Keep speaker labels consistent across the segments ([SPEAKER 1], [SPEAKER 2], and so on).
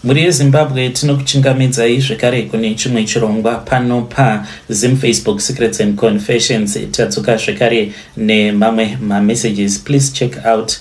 [SPEAKER 1] Mhuri yeZimbabwe, tinokuchingamidzai zvekare kune chimwe chirongwa pano paZim Facebook Secrets and Confessions. Tadzoka zvekare nemamwe mamessages. Please check out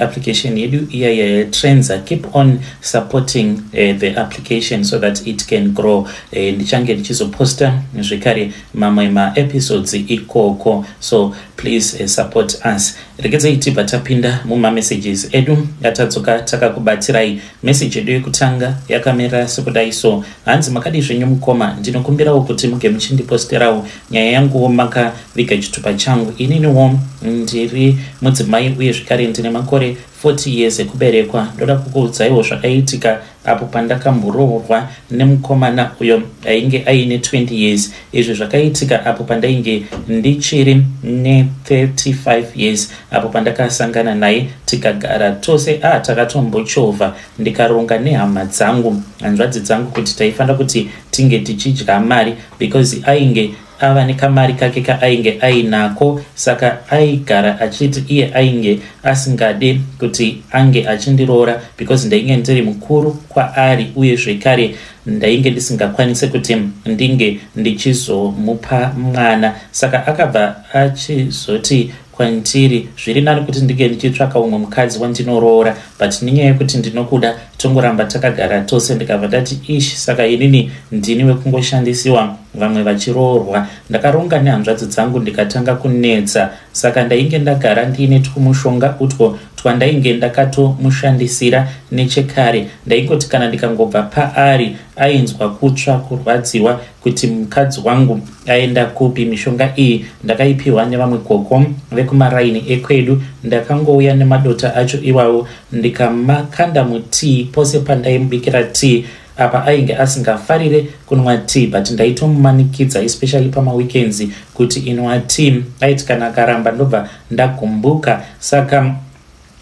[SPEAKER 1] application yedu iya yeTrenza. Keep on supporting the application so that it can grow. Ndichange ndichizoposta zvekare mamwe maepisodes ikoko, so please support us. Regedzai tibva tapinda mumamessages edu atadzoka takakubatirai. Meseji yedu yekutanga yakamira sekudai so. Hanzi, "Makadi zvenyu mukoma? Ndinokumbirawo kuti muge muchindiposterawo nyaya yanguwo makaviga chitupa changu. Ininiwo ndiri mudzimai uye zvekare ndine makore 40 years ekuberekwa. Ndoda kukuudzaiwo zvakaitika apo pandakamboroorwa nemukomana uyo ainge aine 20 years. Izvi zvakaitika apo pandainge ndichiri ne35 years, apo pandakasangana naye tikagara tose. Takatombochovha, ndikaronga nehama dzangu, hanzvadzi dzangu, kuti taifanira kuti tinge tichidya mari because ainge ava nekamari kake kaainge ainako. Saka aigara achiti iye ainge asingade kuti ange achindiroora because ndainge ndiri mukuru kwaari uye zvekare ndainge ndisingakwanisi kuti ndinge ndichizomupa mwana. Saka akabva achizoti kwandiri zviri nani kuti ndinge ndichitsvaka umwe mukadzi wandinoroora, but nenyaya yekuti ndinokuda, tongoramba takagara tose. Ndikabva ndati, ish, saka inini ndini wekungoshandisiwa vamwe vachiroorwa. Ndakaronga nehanzvadzi dzangu, ndikatanga kunetsa. Saka ndainge ndagara ndiine twumushonga utwo twandainge ndakatomushandisira nechekare. Ndaingoti kana ndikangobva paari, ainzwa kutsva, kurwadziwa kuti mukadzi wangu aenda kupi. Mishonga iyi ndakaipiwa nevamwe gogo vekumaraini ekwedu. Ndakangouya nemadota acho iwawo, ndikamakanda mutii pose pandaimubikira tii. Apa ainge asingafarire kunwa tea, but ndaitomumanikidza, especially pamaweekends, kuti inwa tea. Aiti kana akaramba, ndobva ndagumbuka. Saka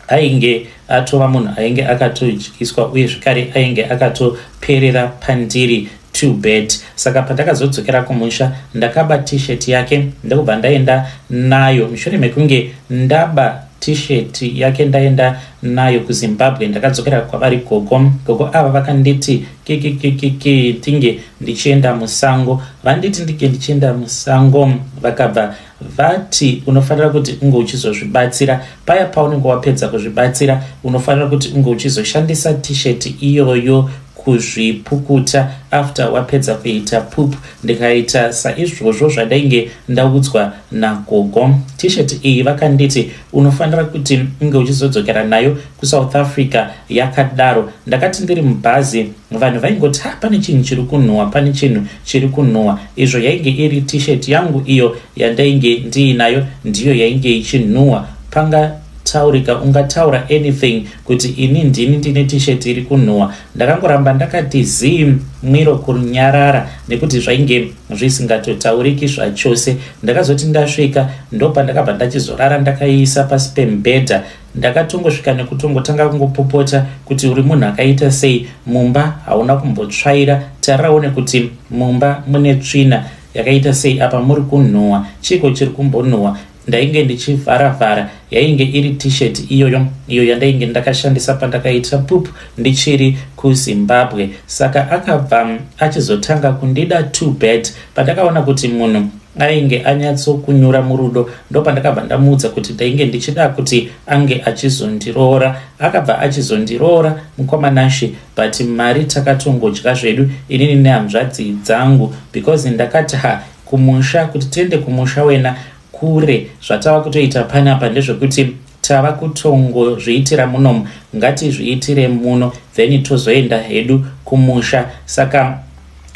[SPEAKER 1] ainge atova munhu ainge akatodyiswa uye zvekare ainge akatoperera pandiri too bad. Saka pandakazodzokera kumusha, ndakaba T-shirt yake, ndokubva ndaenda nayo. Mushure mekunge ndaba T-shirt yake, ndaenda nayo kuZimbabwe, ndakadzokera kwavari gogo. Gogo ava vakanditi kikikikiki ndinge ndichienda musango. Vanditi ndinge ndichienda musango, vakabva vati unofanira kuti unge uchizozvibatsira. Paya paunenge wapedza kuzvibatsira, unofanira kuti unge uchizoshandisa T-shirt iyoyo kuzvipukuta after wapedza kuita poop. Ndikaita saizvozvo zvandainge ndaudzwa nagogo. T-shirt iyi vakanditi unofanira kuti unge uchizodzokera nayo kuSouth Africa yakadaro. Ndakati ndiri mubhazi, vanhu vaingoti, ha, pane chinhu chiri kunhuhwa, pane chinhu chiri kunhuhwa. Izvo yainge iri T-shirt yangu iyo yandainge ndiinayo, ndiyo yainge ichinhuhwa. Panga taurika, ungataura anything kuti ini ndini ndine T-shirt iri kunhuhwa. Ndakangoramba ndakati zii mwiro kunyarara nekuti zvainge zvisingatotauriki zvachose. Ndakazoti ndasvika, ndopandakabva ndachizorara ndakaiisa pasi pemubhedha. Ndakatongosvika nekutongotanga kungopopota kuti uri munhu akaita sei, mumba hauna kumbotsvaira, tariraone kuti mumba mune tsvina yakaita sei, apa muri kunhuhwa, chiko chiri kumbonhuhwa? Ndainge ndichivharavhara, yainge iri T-shirt iyoyo, iyo yandainge ndakashandisa pandakaita poop ndichiri kuZimbabwe. Saka akabva achizotanga kundida too bad. Pandakaona kuti munhu ainge anyatsokunyura murudo, ndopandakabva ndamuudza kuti ndainge ndichida kuti ange achizondiroora. Akabva achizondiroora, mukomanashi, but mari takatongodya zvedu inini nehanzvadzi dzangu because ndakati, ha, kumusha, kuti tiende kumusha wena kure. Zvatava kutoita panapa ndezvekuti tava kutongozviitira munomu, ngatizviitire muno, then tozoenda hedu kumusha. Saka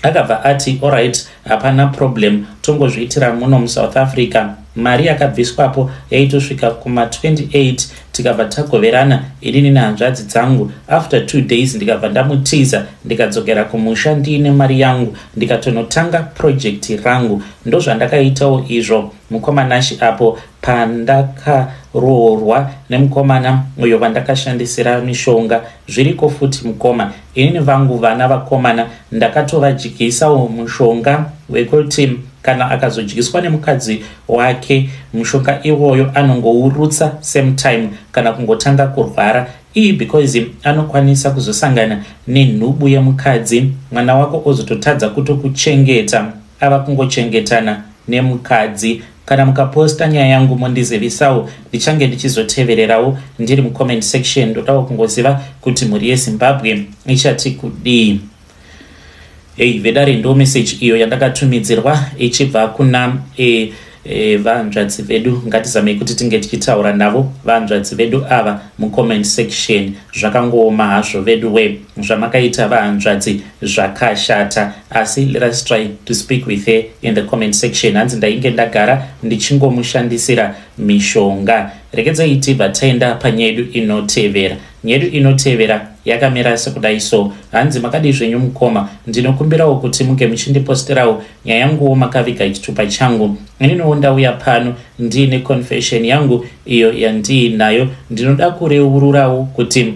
[SPEAKER 1] akabva ati, alright, hapana problem, tongozviitira muno muSouth Africa. Mari yakabviswapo yaitosvika kuma28, tikabva tagoverana inini nehanzvadzi dzangu. After 2 days ndikabva ndamutiza, ndikadzokera kumusha ndiine mari yangu, ndikatonotanga project rangu. Ndozvandakaitawo izvo, mukomanashi, apo pandakaroorwa nemukomana uyo vandakashandisira mishonga. Zviriko futi, mukoma. Inini vangu vana vakomana ndakatovadyisawo mushonga wekuti kana akazodyiswa nemukadzi wake mushonga iwoyo, anongourutsa same time kana kungotanga kurwara. Iyi because anokwanisa kuzosangana nenhubu yemukadzi, mwana wako ozototadza kutokuchengeta, ava kungochengetana nemukadzi. Kana mukaposta nyaya yangu mondizivisawo, ndichange ndichizotevererawo ndiri mucomment section. Ndodawo kungoziva kuti mhuri yeZimbabwe ichati kudii. Hei vedare, ndo message iyo yandakatumidzirwa ichibva kuna vanzvadzi vedu. Ngatizamei kuti tinge tichitaura navo vanzvadzi vedu ava mucomment section. Zvakangooma hazvo vedu we, zvamakaita vahanzvadzi zvakashata, asi let us try to speak with her in the comment section. Hanzi ndainge ndagara ndichingomushandisira mishonga. Regedzai tibva taenda panyaya yedu inotevera. Nyaya yedu inotevera yakamira sekudai so. Hanzi, "Makadii zvenyu mukoma? Ndinokumbirawo kuti munge muchindiposterawo nyaya yanguwo makaviga chitupa changu. Ininiwo ndauya pano ndiine confession yangu iyo yandiinayo. Ndinoda kureururawo kuti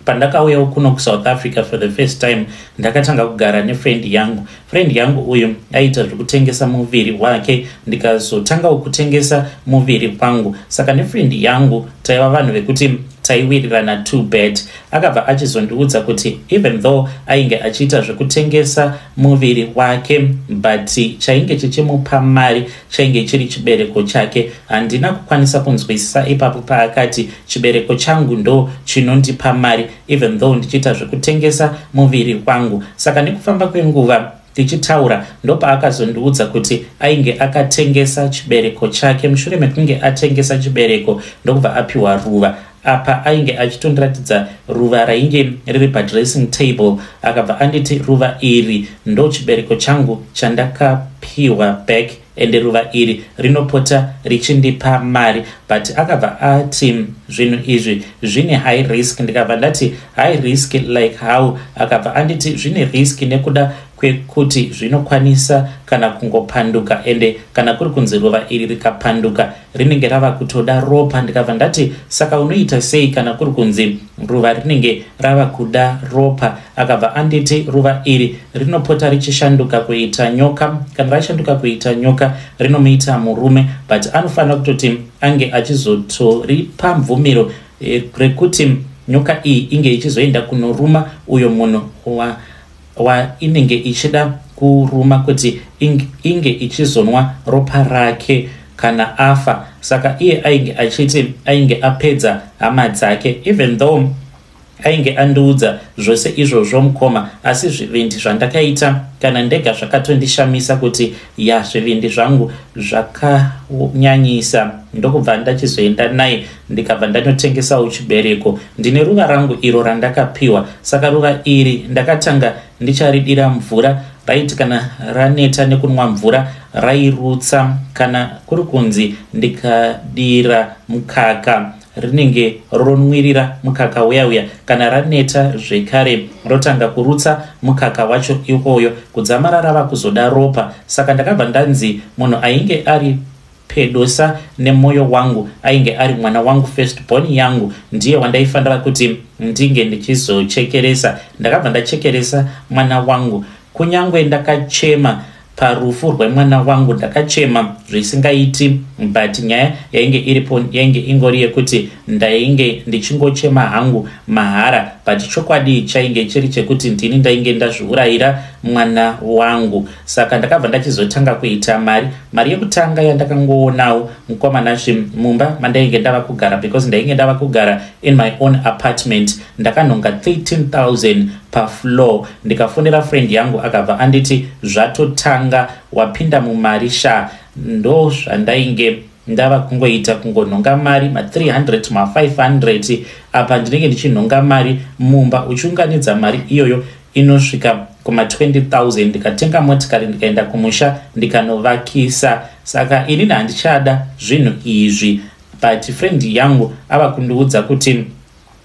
[SPEAKER 1] pandakauyawo kuno kuSouth Africa for the first time, ndakatanga kugara nefriend yangu. Friend yangu uyu aiita zvekutengesa muviri wake, ndikazotangawo kutengesa muviri wangu. Saka nefriend yangu taiva vanhu vekuti taiwirirana too bad. Akabva achizondiudza kuti even though ainge achiita zvekutengesa muviri wake, but chainge chichimupa mari chainge chiri chibereko chake. Handina kukwanisa kunzwisisa ipapo paakati chibereko changu ndo chinondipa mari even though ndichiita zvekutengesa muviri wangu. Saka nekufamba kwenguva tichitaura, ndopaakazondiudza kuti ainge akatengesa chibereko chake. Mushure mekunge atengesa chibereko, ndokubva apiwa ruva. Apa ainge achitondiratidza ruva rainge riri padressing table. Akabva anditi ruva iri ndo chibereko changu chandakapiwa back, ende ruva iri rinopota richindipa mari. But akabva ati zvinhu izvi zvine high risk. Ndikabva ndati, 'High risk like how?' Akabva anditi zvine risk nekuda kwekuti zvinokwanisa kana kungopanduka, ende kana kuri kunzi ruva iri rikapanduka, rinenge rava kutoda ropa. Ndikabva ndati, 'Saka unoita sei kana kuri kunzi ruva rinenge rava kuda ropa?' Akabva anditi ruva iri rinopota richishanduka kuita nyoka. Kana rashanduka kuita nyoka, rinomuita murume, but anofanira kutoti ange achizotoripa mvumiro rekuti nyoka iyi inge ichizoenda kunoruma uyo munhu wainenge ichida kuruma, kuti inge ichizonwa ropa rake kana afa. Saka iye ainge achiti ainge apedza hama dzake. Even though ainge andiudza zvose izvozvo mukoma, asi zvivindi zvandakaita kana ndega zvakatondishamisa kuti ya, zvivindi zvangu zvakanyanyisa. Ndokubva ndachizoenda naye, ndikabva ndanotengesawo chibereko. Ndine ruva rangu iro randakapiwa. Saka ruva iri ndakatanga ndicharidira mvura. Raiti kana raneta nekunwa mvura, rairutsa. Kana kuri kunzi ndikadira mukaka, rinenge ronwirira mukaka uya uya. Kana raneta zvekare, rotanga kurutsa mukaka wacho iwoyo kudzamara rava kuzoda ropa. Saka ndakabva ndanzi munhu ainge ari pedosa nemwoyo wangu ainge ari mwana wangu, first born yangu, ndiye wandaifanira kuti ndinge ndichizochekeresa. Ndakabva ndachekeresa mwana wangu. Kunyange ndakachema parufu rwemwana wangu, ndakachema zvisingaiti, but nyaya yainge iripo yainge ingori yekuti ndainge ndichingochema hangu mahara, but chokwadi chainge chiri chekuti ndini ndainge ndazviurayira mwana wangu. Saka ndakabva ndachizotanga kuita mari. Mari yekutanga yandakangoonawo mukomanasvi mumba mandainge ndava kugara, because ndainge ndava kugara in my own apartment, ndakanhonga 13,000 pafloor. Ndikafonera friend yangu, akabva anditi, 'Zvatotanga, wapinda mumari sha.' Ndo zvandainge ndava kungoita, kungonhonga mari ma300, ma500. Apa ndinenge ndichinhonga mari mumba. Uchiunganidza mari iyoyo, inosvika kuma20 000. Ndikatenga motikari, ndikaenda kumusha, ndikanovakisa. Saka inini handichada zvinhu izvi, but friend yangu ava kundiudza kuti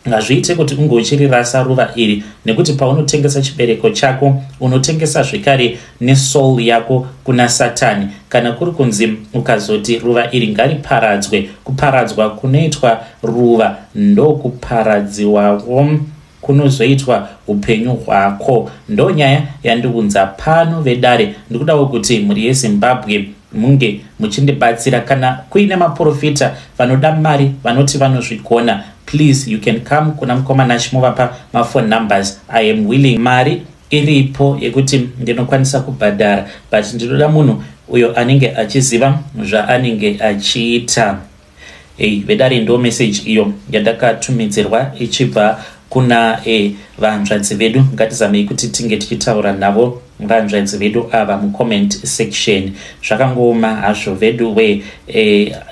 [SPEAKER 1] hazviite kuti unge uchirirasa ruva iri, nekuti paunotengesa chibereko chako, unotengesa zvekare nesoul yako kuna Satani. Kana kuri kunzi ukazoti ruva iri ngariparadzwe, kuparadzwa kunoitwa ruva ndokuparadziwawo kunozoitwa upenyu hwako. Ndo nyaya yandiunza pano vedare. Ndikudawo kuti mhuri yeZimbabwe munge muchindibatsira. Kana kuine maprofita vanoda mari, vanoti vanozvigona, please. Please, you can come kuna mukoma Nash movapa maphone numbers. I am willing, mari iripo yekuti ndinokwanisa kubhadhara, but ndinoda munhu uyo anenge achiziva zvaanenge achiita. Ei vedare, ndo message iyo yandakatumidzirwa ichibva kuna vanzvadzi vedu. Ngatizamei kuti tinge tichitaura navo vanzvadzi vedu ava mucomment section. Zvakangooma hazvo vedu we.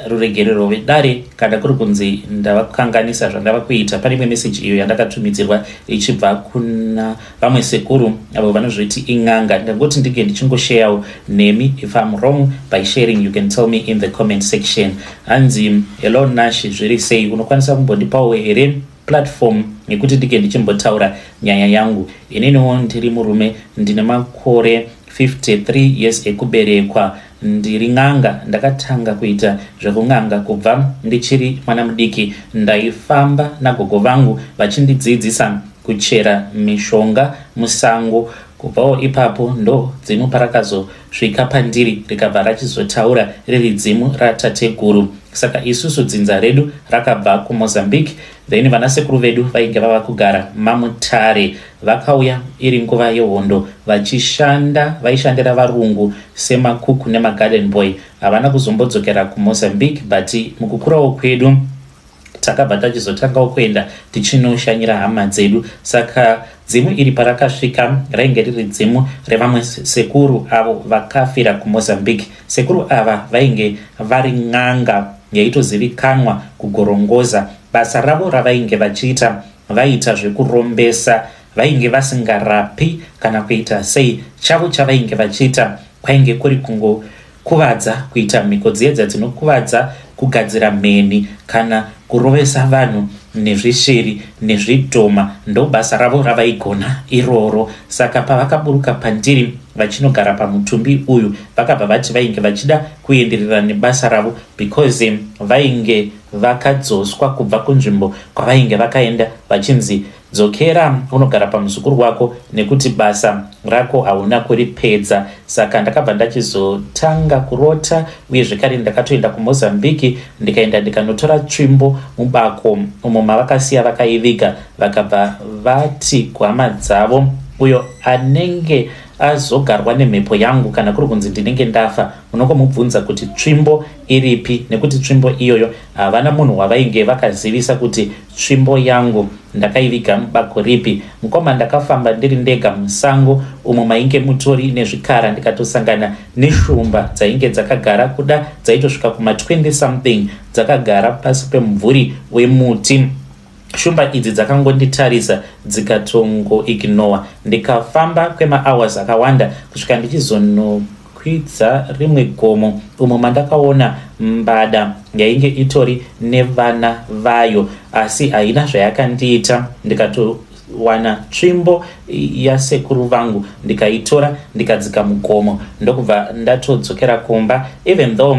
[SPEAKER 1] Ruregerero vedare kana kuri kunzi ndavakanganisa zvandava kuita. Pane imwe message iyo yandakatumidzirwa ichibva kuna vamwe sekuru avo vanozviti in'anga. Ndangoti ndinge ndichingosharewo nemi. If I'm wrong by sharing, you can tell me in the comment section. Hanzi, "Hello Nash, zviri sei? Unokwanisa kumbondipawo here platform yekuti ndinge ndichimbotaura nyaya yangu? Ininiwo ndiri murume, ndine makore 53 years ekuberekwa. Ndiri n'anga. Ndakatanga kuita zvekun'anga kubva ndichiri mwana mudiki. Ndaifamba nagogo vangu vachindidzidzisa kuchera mishonga musango. Kubvawo ipapo ndo dzimu parakazosvika pandiri, rikabva rachizotaura riri dzimu ratateguru. Saka isusu dzinza redu rakabva kuMozambique, then vanasekuru vedu vainge vava kugara maMutare. Vakauya iri nguva yehondo vachishanda, vaishandira varungu semakuku nemagarden boy. Havana kuzombodzokera kuMozambique, but mukukurawo kwedu takabva tachizotangawo kuenda tichinoshanyira hama dzedu. Saka dzimu iri parakasvika, rainge riri dzimu revamwe sekuru avo vakafira kuMozambique. Sekuru ava vainge vari n'anga yaitozivikanwa kuGorongoza. Basa ravo ravainge vachiita, vaiita zvekurombesa. Vainge vasingarapi kana kuita sei. Chavo chavainge vachiita kwainge kuri kungokuvadza, kuita mhiko dziedza dzinokuvadza, kugadzira mheni kana kurovesa vanhu nezvishiri nezvidhoma. Ndo basa ravo ravaigona iroro. Saka pavakaburuka pandiri vachinogara pamutumbi uyu, vakabva vati vainge vachida kuenderera nebasa ravo because vainge vakadzoswa kubva kunzvimbo kwavainge vakaenda, vachinzi dzokera unogara pamuzukuru wako nekuti basa rako hauna kuripedza. Saka ndakabva ndachizotanga kurota, uye zvekare ndakatoenda kuMozambiki, ndikaenda ndikanotora tsvimbo mubako umo mavakasiya vakaiviga. Vakabva vati gwama dzavo, uyo anenge azogarwa nemhepo yangu, kana kuri kunzi ndinenge ndafa, unongomubvunza kuti tsvimbo iripi, nekuti tsvimbo iyoyo havana munhu wavainge vakazivisa kuti tsvimbo yangu ndakaiviga mubako ripi. Mukoma, ndakafamba ndiri ndega musango umo mainge mutori nezvikara, ndikatosangana neshumba dzainge dzakagara, kuda dzaitosvika kuma20 something, dzakagara pasi pemumvuri wemuti. Shumba idzi dzakangonditarisa dzikatongoignora. Ndikafamba kwemahours akawanda kusvika ndichizonokwidza rimwe gomo umo mandakaona mbada yainge itori nevana vayo, asi haina zvayakandiita. Ndikatowana tsvimbo yasekuru vangu, ndikaitora, ndikadzika mugomo, ndokubva ndatodzokera kumba, even though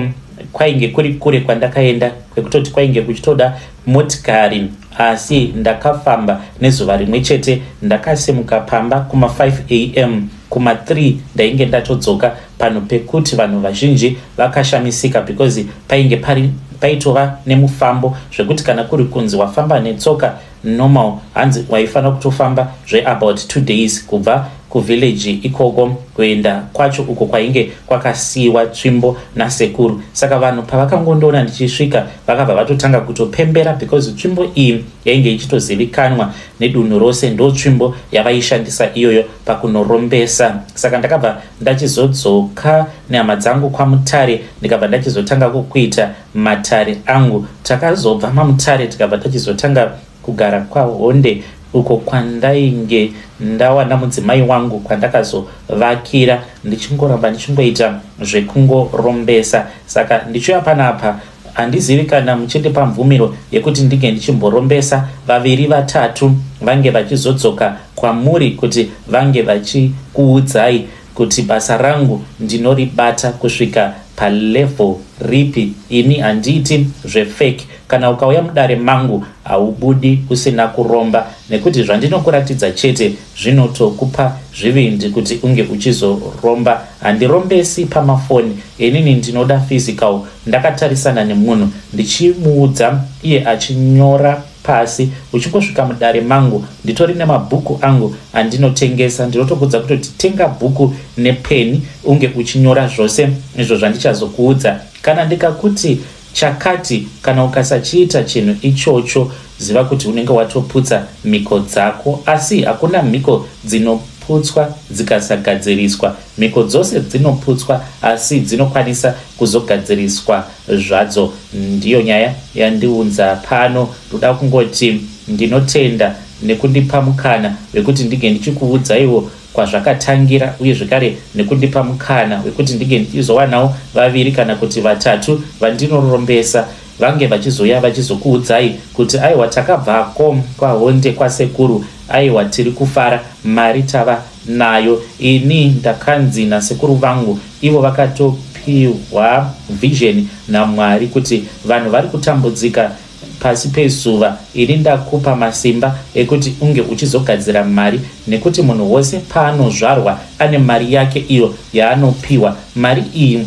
[SPEAKER 1] kwainge kuri kure kwandakaenda, kwekutoti kwainge kuchitoda motikari, asi ndakafamba nezuva rimwe chete. Ndakasimuka pamba kuma5 am, kuma3 ndainge ndatodzoka pano, pekuti vanhu vazhinji vakashamisika because painge pari paitova nemufambo zvekuti kana kuri kunzi wafamba netsoka normal, hanzi waifanira kutofamba zveabout 2 days kubva kuvillage ikoko kuenda kwacho uko kwainge kwakasiyiwa tsvimbo nasekuru. Saka vanhu pavakangondoona ndichisvika, vakabva vatotanga kutopembera because tsvimbo iyi yainge ichitozivikanwa nedunhu rose, ndo tsvimbo yavaishandisa iyoyo pakunorombesa. Saka ndakabva ndachizodzoka nehama dzangu kwaMutare, ndikabva ndachizotanga kukuita matare angu. Takazobva maMutare, tikabva tachizotanga kugara kwaHonde uko kwandainge ndawana mudzimai wangu, kwandakazovakira, ndichingoramba ndichingoita zvekungorombesa. Saka ndichiuya panapa, handizivi kana muchindipa mvumiro yekuti ndinge ndichimborombesa vaviri vatatu vange vachizodzoka kwamuri kuti vange vachikuudzai kuti basa rangu ndinoribata kusvika palevel ripi. Ini handiiti zvefake. Kana ukauya mudare mangu, haubudi usina kuromba, nekuti zvandinokuratidza chete zvinotokupa zvivindi kuti unge uchizoromba. Handirombesi pamafoni inini, ndinoda physical, ndakatarisana nemunhu, ndichimuudza iye achinyora. pasi. Uchingosvika mudare mangu, nditori nemabhuku angu andinotengesa. Ndinotokuudza kutoti tenga bhuku nepeni unge uchinyora zvose izvo zvandichazokuudza. Kana ndikakuti chakati, kana ukasachiita chinhu ichocho, ziva kuti unenge watoputsa mhiko dzako. Asi hakuna mhiko dzinoputswa dzikasagadziriswa. Mhiko dzose dzinoputswa, asi dzinokwanisa kuzogadziriswa zvadzo. Ndiyo nyaya yandiunza pano. Ndoda kungoti ndinotenda nekundipa mukana wekuti ndinge ndichikuudzaiwo kwazvakatangira, uye zvekare nekundipa mukana wekuti ndinge ndichizowanawo vaviri kana kuti vatatu vandinorombesa, vange vachizouya vachizokuudzai kuti aiwa, takabvako kwaHonde kwasekuru, aiwa, tiri kufara, mari tava nayo. Ini ndakanzi nasekuru vangu, ivo vakatopiwa vision naMwari kuti vanhu vari kutambudzika pasi pezuva, ini ndakupa masimba ekuti unge uchizogadzira mari, nekuti munhu wose paanozvarwa ane mari yake iyo yaanopiwa. Mari iyi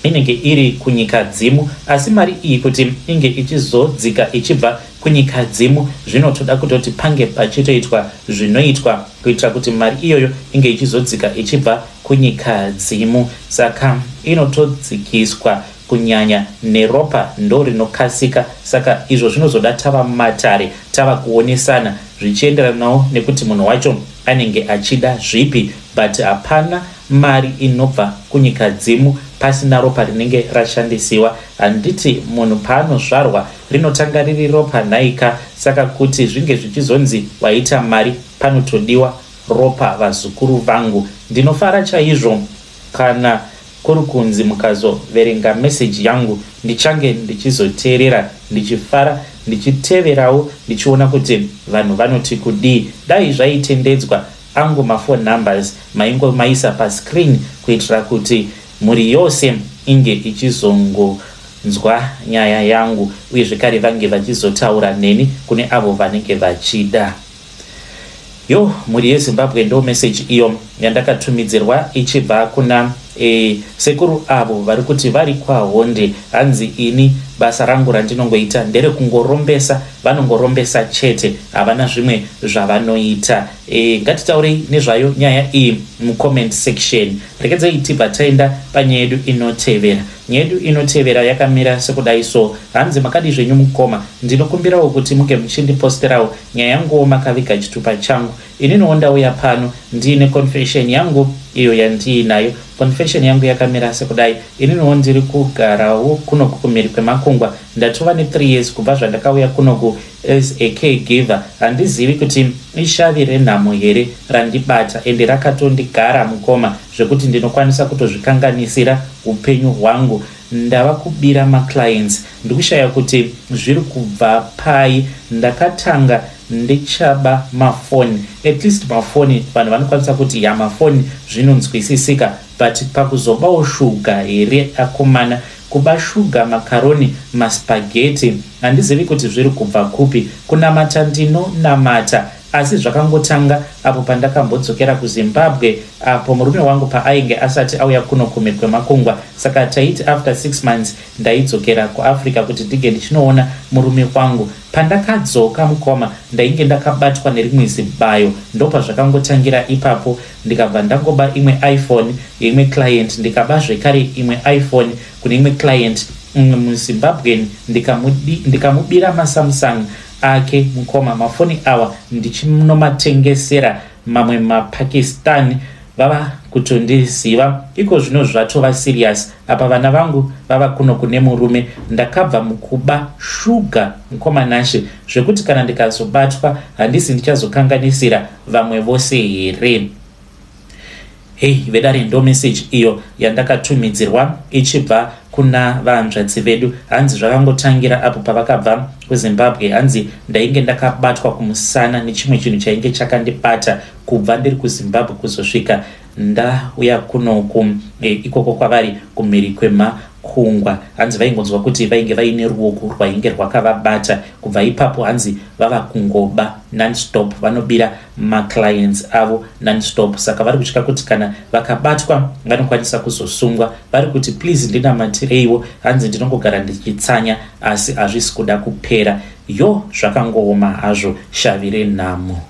[SPEAKER 1] inenge iri kunyika dzimu, asi mari iyi kuti inge ichizodzika ichibva kunyika dzimu, zvinotoda kutoti pange pachitoitwa zvinoitwa kuitira kuti mari iyoyo inge ichizodzika ichibva kunyika dzimu. Saka inotodzikiswa kunyanya neropa, ndo rinokasika. Saka izvo zvinozoda tava mumatare, tava kuonesana, zvichienderanawo nekuti munhu wacho anenge achida zvipi. But hapana mari inobva kunyika dzimu pasina ropa rinenge rashandisiwa. Handiti munhu paanozvarwa rinotanga riri ropa nhaika? Saka kuti zvinge zvichizonzi waita mari, panotodiwa ropa. Vazukuru vangu, ndinofara chaizvo kana kuri kunzi mukazoverenga meseji yangu. Ndichange ndichizoteerera ndichifara, ndichiteverawo, ndichiona kuti vanhu vanoti kudii. Dai zvaitendedzwa, angu maphone numbers maingomaisa pascreen kuitira kuti mhuri yose inge ichizongonzwa nyaya yangu, uye zvekare vange vachizotaura neni kune avo vanenge vachida. Yo, mhuri yeZimbabwe, ndo meseji iyo yandakatumidzirwa ichibva kuna sekuru avo vari kuti vari kwaHonde. Hanzi ini basa rangu randinongoita nderekungorombesa, vanongorombesa chete, havana zvimwe zvavanoita. Ngatitaurei nezvayo nyaya iyi mucomment section. Rekedzai tibva taenda panyaya yedu inotevera. Nyaya yedu inotevera yakamira sekudai so. Hanzi, makadi zvenyu mukoma? Ndinokumbirawo kuti muge muchindiposterawo nyaya yanguwo makaviga chitupa changu. Ininiwo ndauya pano ndiine confession yangu iyo yandiinayo. Confession yangu yakamira sekudai. Ininiwo ndiri kugarawo kunoku kumhiri kwemakungwa. Ndatova ne3 years kubva zvandakauya kunoku as a caregiver. Handizivi kuti ishavi renhamo here randibata, ende rakatondigara mukoma, zvekuti ndinokwanisa kutozvikanganisira upenyu hwangu. Ndava kubira maclients, ndikushaya kuti zviri kubva pai. Ndakatanga ndichaba mafoni. At least mafoni vanhu vanokwanisa kuti ya, mafoni zvinonzwisisika, but pakuzobawo shuga here akomana? Kuba shuga, makaroni, maspaghetti, handizivi kuti zviri kubva kupi. Kunamata ndinonamata, asi zvakangotanga apo pandakambodzokera kuZimbabwe, apo murume wangu paainge asati auya kuno kumhiri kwemakungwa. Saka taiti after 6 months ndaidzokera kuAfrica kuti ndige ndichinoona murume wangu. Pandakadzoka mukoma, ndainge ndakabatwa nerimwe zibayo. Ndopazvakangotangira ipapo. Ndikabva ndangoba imwe iPhone yeimwe client, ndikaba zvekare imwe iPhone kune imwe client, umwe muZimbabwean, ndikamubira maSamsung ake mukoma. Mafoni awa ndichinomatengesera mamwe maPakistan, vava kutondiziva iko zvino. Zvatova serious apa, vana vangu vava kuno kune murume. Ndakabva mukuba shuga mukoma Nashe, zvekuti kana ndikazobatwa, handisi ndichazokanganisira vamwe vose here? Hei vedare, ndo meseji iyo yandakatumidzirwa ichibva kuna vanzvadzi vedu. Hanzi zvakangotangira apo pavakabva kuZimbabwe. Hanzi ndainge ndakabatwa kumusana nechimwe chinhu chainge chakandibata kubva ndiri kuZimbabwe kuzosvika ndauya kunoku ikoko kwavari kumhiri kwemakungwa. Hanzi vaingonzwa kuti vainge vaine ruoko rwainge rwakavabata. Kubva ipapo hanzi vava kungoba nonstop, vanobira maclients avo nonstop. Saka vari kutya kuti kana vakabatwa vanokwanisa kuzosungwa. Vari kuti please ndinamatireiwo. Hanzi ndinongogara ndichitsanya, asi hazvisi kuda kupera. Yo, zvakangooma hazvo, shavi renhamo.